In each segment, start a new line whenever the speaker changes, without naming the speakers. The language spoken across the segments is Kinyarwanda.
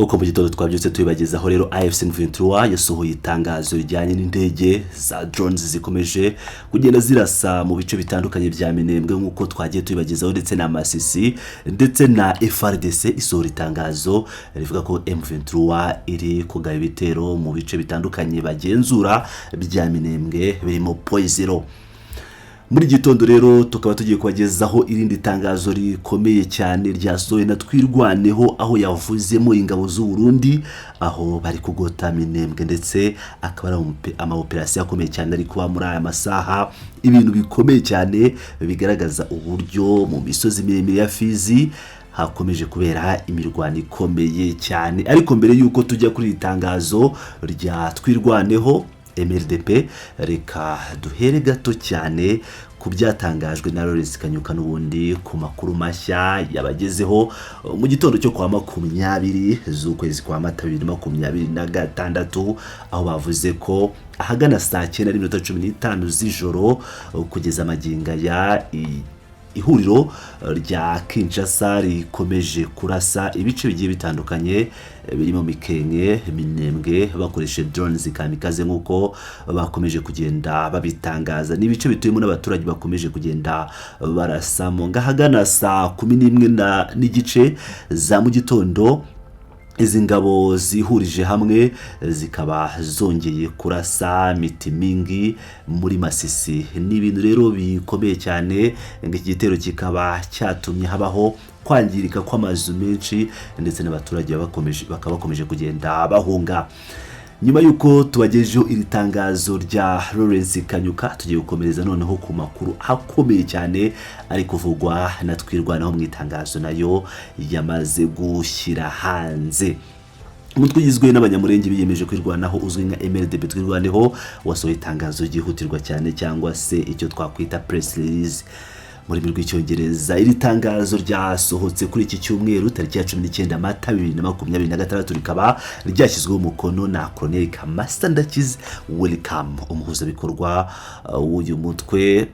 Nk'uko mu gitondo twabyutse tubibagezaho rero, AFC M23 yasohoye itangazo rijyanye n'indege za drones zikomeje kugenda zirasa mu bice bitandukanye bya Minembwe, nk'uko twagiye tubibagezaho, ndetse na Masisi, ndetse na FARDC isohora itangazo rivuga ko M23 iri kugaba ibitero mu bice bitandukanye bagenzura bya Minembwe, birimo Point Zero. Muri gitondo rero tukaba tugiye kubagezaho irindi tangazo rikomeye cyane ryasohowe na Twirwaneho, aho yavuzemo ingabo z'u Burundi, aho bari kugota Minembwe, ndetse akaba ari amaoperasiyo akomeye cyane ari kuba muri aya masaha. Ibintu bikomeye cyane bigaragaza uburyo mu misozi miremire ya Fizi hakomeje kubera imirwano ikomeye cyane. Ariko mbere y'uko tujya kuri iri tangazo rya Twirwaneho MRDP, reka duhere gato cyane ku byatangajwe na Lawrence Kanyuka n'ubundi ku makuru mashya yabagezeho mu gitondo cyo kwa 20 z'ukwezi kwa Mata 2026, aho bavuze ko ahagana saa 9:15 z'ijoro kugeza amagingo aya, ihuriro rya Kinshasa rikomeje kurasa ibice bigiye bitandukanye birimo Mikenke, Minembwe, bakoresheje drones kamikaze, nk'uko bakomeje kugenda babitangaza. Ni ibice bituyemo n'abaturage bakomeje kugenda barasamo. Ngahagana saa 11 n'igice za mu gitondo, izi ngabo zihurije hamwe zikaba zongeye kurasa Mitimingi muri Masisi. Ni ibintu rero bikomeye cyane, ngo iki gitero kikaba cyatumye habaho kwangirika kw'amazu menshi, ndetse n'abaturage bakaba bakomeje kugenda bahunga. Nyuma y'uko tubagejeho iri tangazo rya Lawrence Kanyuka, tugiye gukomereza noneho ku makuru akomeye cyane ari kuvugwa na Twirwanaho mu itangazo nayo yamaze gushyira hanze. Umutwe ugizwe n'Abanyamurenge biyemeje kwirwanaho uzwi nka MRDP Twirwaneho wasohoye itangazo ryihutirwa cyane, cyangwa se icyo twakwita press release mu rurimi rw'Icyongereza. Iri tangazo ryasohotse kuri iki cyumweru, tariki ya 19 Mata 2026, rikaba ryashyizweho umukono na Colonel Kamasa Ndakize Welcome, umuhuzabikorwa w'uyu mutwe.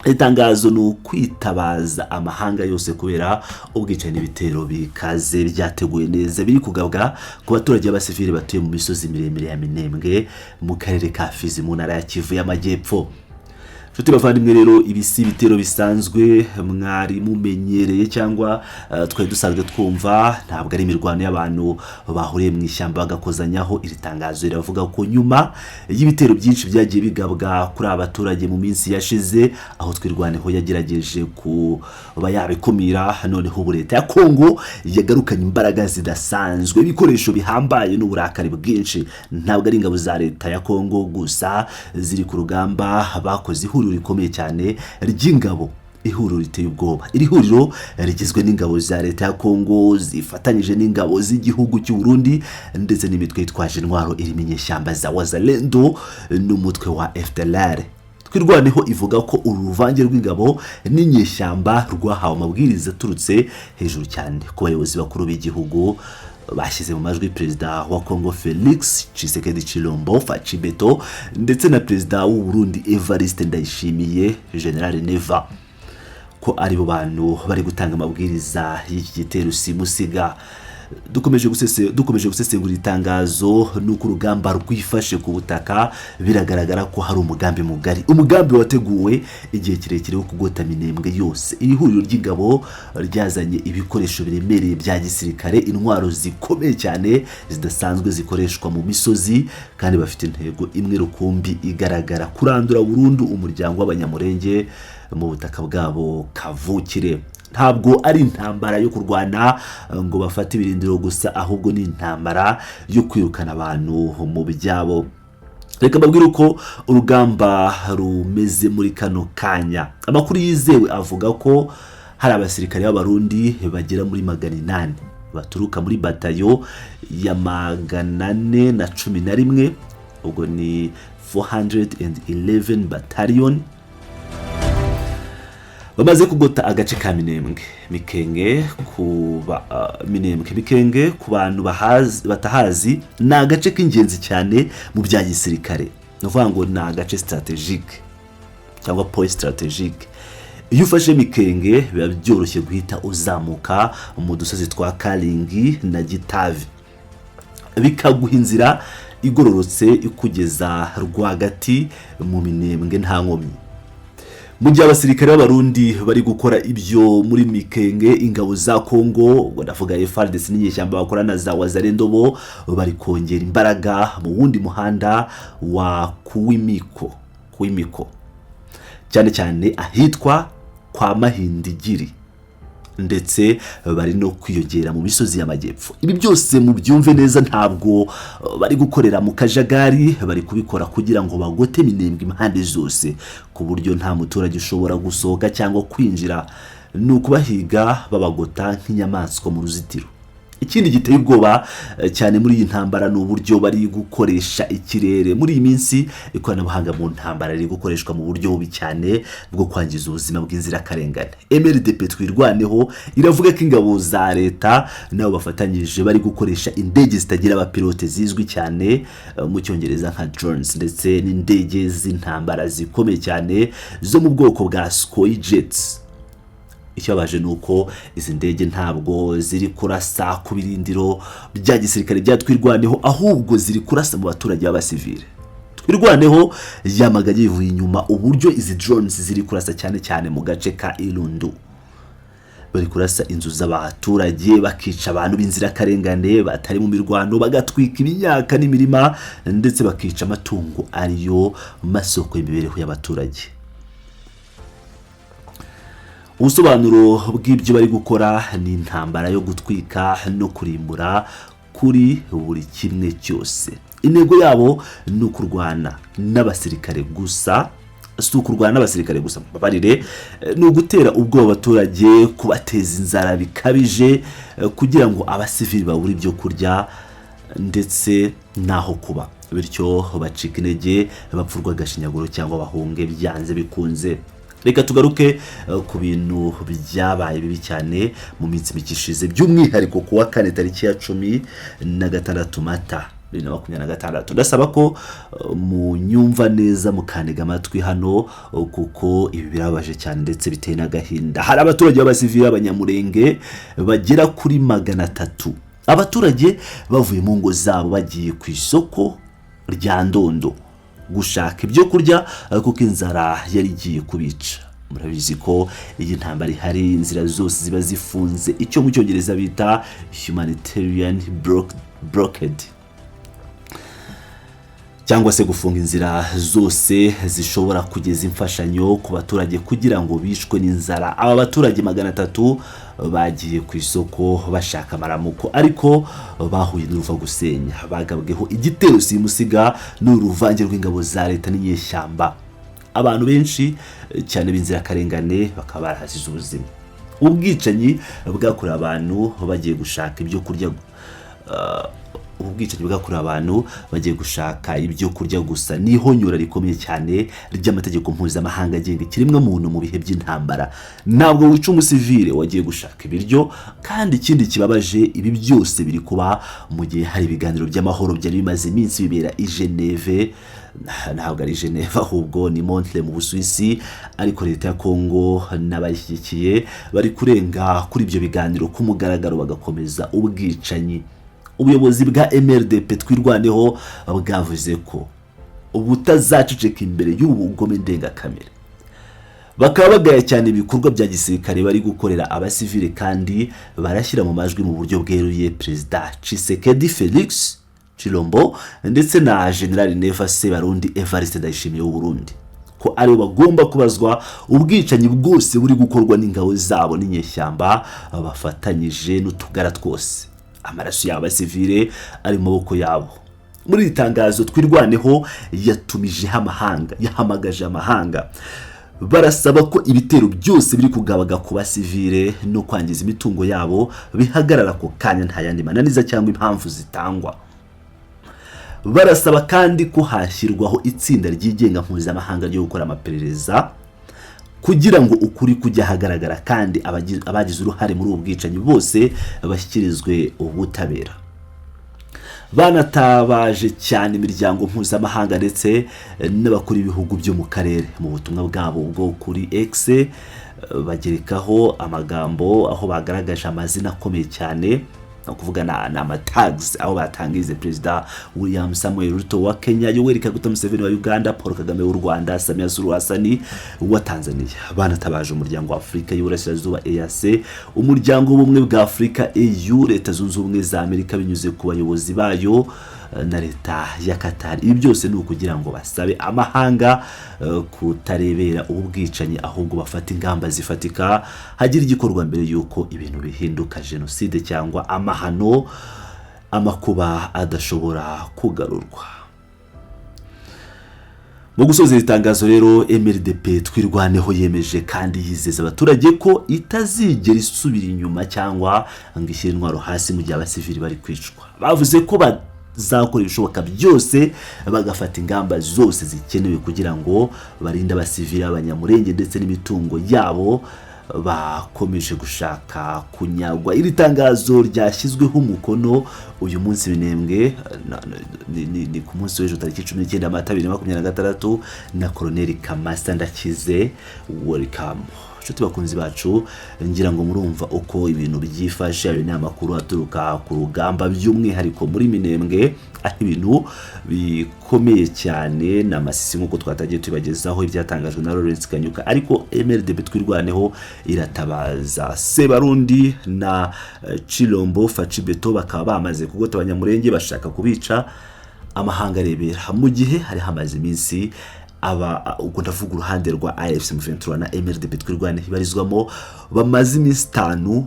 Iri tangazo ni ukwitabaza amahanga yose kubera ubwicanyi n'ibitero bikaze byateguwe neza biri kugabwa ku baturage b'abasivili batuye mu misozi miremire ya Minembwe, mu karere ka Fizi, mu ntara ya Kivu y'Amajyepfo. Nshuti bavandimwe rero, ibi si ibitero bisanzwe mwari mumenyereye cyangwa twari dusanzwe twumva. Ntabwo ari imirwano y'abantu bahuriye mu ishyamba bagakozanyaho. Iri tangazo riravuga ko nyuma y'ibitero byinshi byagiye bigabwa kuri aba baturage mu minsi yashize, aho Twirwaneho yagerageje kuba yabikumira, noneho ubu leta ya Kongo yagarukanye imbaraga zidasanzwe, ibikoresho bihambaye n'uburakari bwinshi. Ntabwo ari ingabo za leta ya Kongo gusa ziri ku rugamba, bakoze ihuriro rikomeye cyane ry'ingabo, ihuriro riteye ubwoba. Iri huriro rigizwe n'ingabo za leta ya Kongo zifatanyije n'ingabo z'igihugu cy'u Burundi, ndetse n'imitwe yitwaje intwaro irimo inyeshyamba za Wazalendo n'umutwe wa FDLR. Twirwaneho ivuga ko uru ruvange rw'ingabo n'inyeshyamba rwahawe amabwiriza aturutse hejuru cyane ku bayobozi bakuru b'igihugu, bashyize mu majwi perezida wa Congo Felix Tshisekedi Tshilombo Fatshi Béton, ndetse na perezida w'u Burundi Evariste Ndayishimiye, General Neva, ko aribo bantu bari gutanga amabwiriza y'iki gitero simusiga. Dukomeje gusesengura itangazo n'uko urugamba rwifashe ku butaka, biragaragara ko hari umugambi mugari, umugambi wateguwe igihe kirekire wo kugota Minembwe yose. Iri huriro ry'ingabo ryazanye ibikoresho biremereye bya gisirikare, intwaro zikomeye cyane zidasanzwe zikoreshwa mu misozi, kandi bafite intego imwe rukumbi igaragara: kurandura burundu umuryango w'Abanyamurenge mu butaka bwabo kavukire. Ntabwo ari intambara yo kurwana ngo bafate ibirindiro gusa, ahubwo ni intambara yo kwirukana abantu mu byabo. Reka mbabwire uko urugamba rumeze muri kano kanya. Amakuru yizewe avuga ko hari abasirikare b'Abarundi bagera muri 800 baturuka muri batayo ya 411, ubwo ni 411 battalion, bamaze kugota agace ka Minembwe Mikenge. Kuba Minembwe Mikenge, ku bantu batahazi, ni agace k'ingenzi cyane mu bya gisirikare. Ni ukuvuga ngo ni agace stratégique cyangwa point stratégique. Iyo ufashe Mikenge biba byoroshye guhita uzamuka mu dusozi twa Karingi na Gitavi. Bikaguha inzira igororotse ikugeza rwagati mu Minembwe nta nkomyi. Mu gihe abasirikare b'Abarundi bari gukora ibyo muri Mikenge, ingabo za Kongo, ubwo ndavuga FARDC n'inyeshyamba bakorana za Wazalendo, bo bari kongera imbaraga mu wundi muhanda wa Kuwimiko, cyane cyane ahitwa kwa Mahindigiri, ndetse bari no kwiyongera mu misozi y'amajyepfo. Ibi byose mubyumve neza, ntabwo bari gukorera mu kajagari, bari kubikora kugira ngo bagote Minembwe impande zose, ku buryo nta muturage ushobora gusohoka cyangwa kwinjira. Ni ukubahiga babagota nk'inyamaswa mu ruzitiro. Ikindi giteye ubwoba cyane muri iyi ntambara ni uburyo bari gukoresha ikirere. Muri iyi minsi ikoranabuhanga mu ntambara riri gukoreshwa mu buryo bubi cyane bwo kwangiza ubuzima bw'inzirakarengane. MRDP Twirwaneho iravuga ko ingabo za leta nabo bafatanyije bari gukoresha indege zitagira abapilote zizwi cyane mu Cyongereza nka drones, ndetse n'indege z'intambara zikomeye cyane zo mu bwoko bwa Sukhoi jets. Ikibabaje ni uko izi ndege ntabwo ziri kurasa ku birindiro bya gisirikare bya Twirwaneho, ahubwo ziri kurasa mu baturage b'abasivile. Twirwaneho yamaganye yivuye inyuma uburyo izi drones ziri kurasa cyane cyane mu gace ka Irundu. Bari kurasa inzu z'abaturage, bakica abantu b'inzirakarengane batari mu mirwano, bagatwika imyaka n'imirima, ndetse bakica amatungo ariyo masoko y'imibereho y'abaturage. Ubusobanuro bw'ibyo bari gukora ni intambara yo gutwika no kurimbura kuri buri kimwe cyose. Intego yabo ni ukurwana n'abasirikare gusa, si ukurwana n'abasirikare gusa, mbabarire, ni ugutera ubwoba abaturage, kubateza inzara bikabije kugira ngo abasivili babure ibyo kurya ndetse n'aho kuba, bityo bacika intege, bapfa urw'agashinyaguro cyangwa bahunge byanze bikunze. Reka tugaruke ku bintu byabaye bibi cyane mu minsi mike ishize, by'umwihariko ku wa kane tariki ya 16 Mata 2026. Ndasaba ko munyumva neza, mukantega amatwi hano, kuko ibi birababaje cyane ndetse biteye n'agahinda. Hari abaturage b'abasivili b'Abanyamurenge bagera kuri 300, abaturage bavuye mu ngo zabo bagiye ku isoko rya Ndondo gushaka ibyo kurya kuko inzara yari igiye kubica. Murabizi ko iyi ntambara ihari, inzira zose ziba zifunze, icyo mu Cyongereza bita humanitarian blockade, cyangwa se gufunga inzira zose zishobora kugeza imfashanyo ku baturage kugira ngo bishwe n'inzara. Aba baturage 300 bagiye ku isoko bashaka amaramuko, ariko bahuye n'uruva gusenya, bagabweho igitero simusiga n'uruvange rw'ingabo za leta n'inyeshyamba. Abantu benshi cyane b'inzirakarengane bakaba barahasize ubuzima. Ubwicanyi bwakorewe abantu bagiye gushaka ibyo kurya, ubu bwicanyi bwakorewe abantu bagiye gushaka ibyo kurya gusa ni ihonyora rikomeye cyane ry'amategeko mpuzamahanga agenga ikiremwamuntu mu bihe by'intambara. Ntabwo wica umusivile wagiye gushaka ibiryo. Kandi ikindi kibabaje, ibi byose biri kuba mu gihe hari ibiganiro by'amahoro byari bimaze iminsi bibera i Geneve, ntabwo ari Geneve ahubwo ni Montreux mu Busuwisi, ariko leta ya Kongo n'abayishyigikiye bari kurenga kuri ibyo biganiro ku mugaragaro, bagakomeza ubwicanyi. Ubuyobozi bwa MRDP Twirwaneho bwavuze ko butazaceceka imbere y'ubu bugome ndengakamere, bakaba bagaya cyane ibikorwa bya gisirikare bari gukorera abasivile, kandi barashyira mu majwi mu buryo bweruye Perezida Tshisekedi Felix Tshilombo ndetse na General Neva Sebarundi Evariste Ndayishimiye w'u Burundi, ko aribo bagomba kubazwa ubwicanyi bwose buri gukorwa n'ingabo zabo n'inyeshyamba bafatanyije n'utugara twose. Amaraso y'abasivile ari mu maboko yabo. Muri iri tangazo Twirwaneho yatumijeho amahanga, yahamagaje amahanga, barasaba ko ibitero byose biri kugabaga ku basivile no kwangiza imitungo yabo bihagarara ako kanya, nta yandi mananiza cyangwa impamvu zitangwa. Barasaba kandi ko hashyirwaho itsinda ryigenga mpuzamahanga ryo gukora amaperereza kugira ngo ukuri kujya ahagaragara, kandi abagize uruhare muri ubu bwicanyi bose bashyikirizwe ubutabera. Banatabaje cyane imiryango mpuzamahanga ndetse n'abakuru b'ibihugu byo mu karere. Mu butumwa bwabo bwo kuri X bagerekaho amagambo aho bagaragaje amazina akomeye cyane. Ni ukuvuga ni amatags aho batangize Perezida William Samuel Ruto wa Kenya, Yoweri Kaguta Museveni wa Uganda, Paul Kagame w'u Rwanda, Samia Suluhu Hassan wa Tanzania. Banatabaje Umuryango wa Afurika y'Uburasirazuba, EAC, Umuryango w'Ubumwe bwa Afurika, AU, Leta Zunze Ubumwe za Amerika binyuze ku bayobozi bayo, na Leta ya Qatar. Ibi byose ni ukugira ngo basabe amahanga kutarebera ubu bwicanyi, ahubwo bafata ingamba zifatika, hagira igikorwa mbere y'uko ibintu bihinduka jenoside cyangwa amahano, amakuba adashobora kugarurwa. Mu gusoza iri tangazo rero, MRDP Twirwaneho yemeje kandi yizeza abaturage ko itazigera isubira inyuma cyangwa ngo ishyire intwaro hasi mu gihe abasivili bari kwicwa. Bavuze ko bazakora ibishoboka byose, bagafata ingamba zose zikenewe kugira ngo barinde abasivili b'Abanyamurenge ndetse n'imitungo yabo bakomeje gushaka kunyagwa. Iri tangazo ryashyizweho umukono uyu munsi Minembwe ni ku munsi w'ejo tariki 19 Mata 2026 na Koroneli Kamasa Ndakize. Welcome, inshuti bakunzi bacu. Ngira ngo murumva uko ibintu byifashe. Ayo ni amakuru aturuka ku rugamba, by'umwihariko muri Minembwe, aho ibintu bikomeye cyane na Masisi, nk'uko twatagiye tubagezaho ibyatangajwe na Lawrence Kanyuka. Ariko MRDP Twirwaneho iratabaza. Sebarundi na Chilombo Facibeto bakaba bamaze kugota Abanyamurenge, bashaka kubica amahanga arebera, mu gihe hari hamaze iminsi aba, ubwo ndavuga uruhande rwa AFC M23 na MRDP Twirwaneho ibarizwamo, bamaze iminsi 5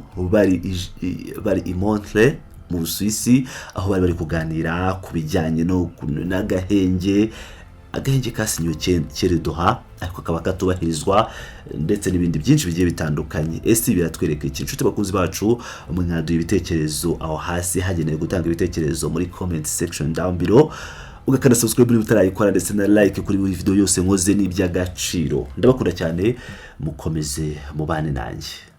bari i Montreux mu Busuwisi, aho bari bari kuganira ku bijyanye no n'agahenge, agahenge kasinyiwe kera Doha ariko kaba katubahirizwa, ndetse n'ibindi byinshi bigiye bitandukanye. Ese ibi biratwereka iki? Inshuti bakunzi bacu, mwaduha ibitekerezo aho hasi hagenewe gutanga ibitekerezo muri comment section down below, ugakanda subscribe niba utarayikora, ndetse na like kuri buri video yose nkoze, ni iby'agaciro. Ndabakunda cyane, mukomeze mubane nanjye.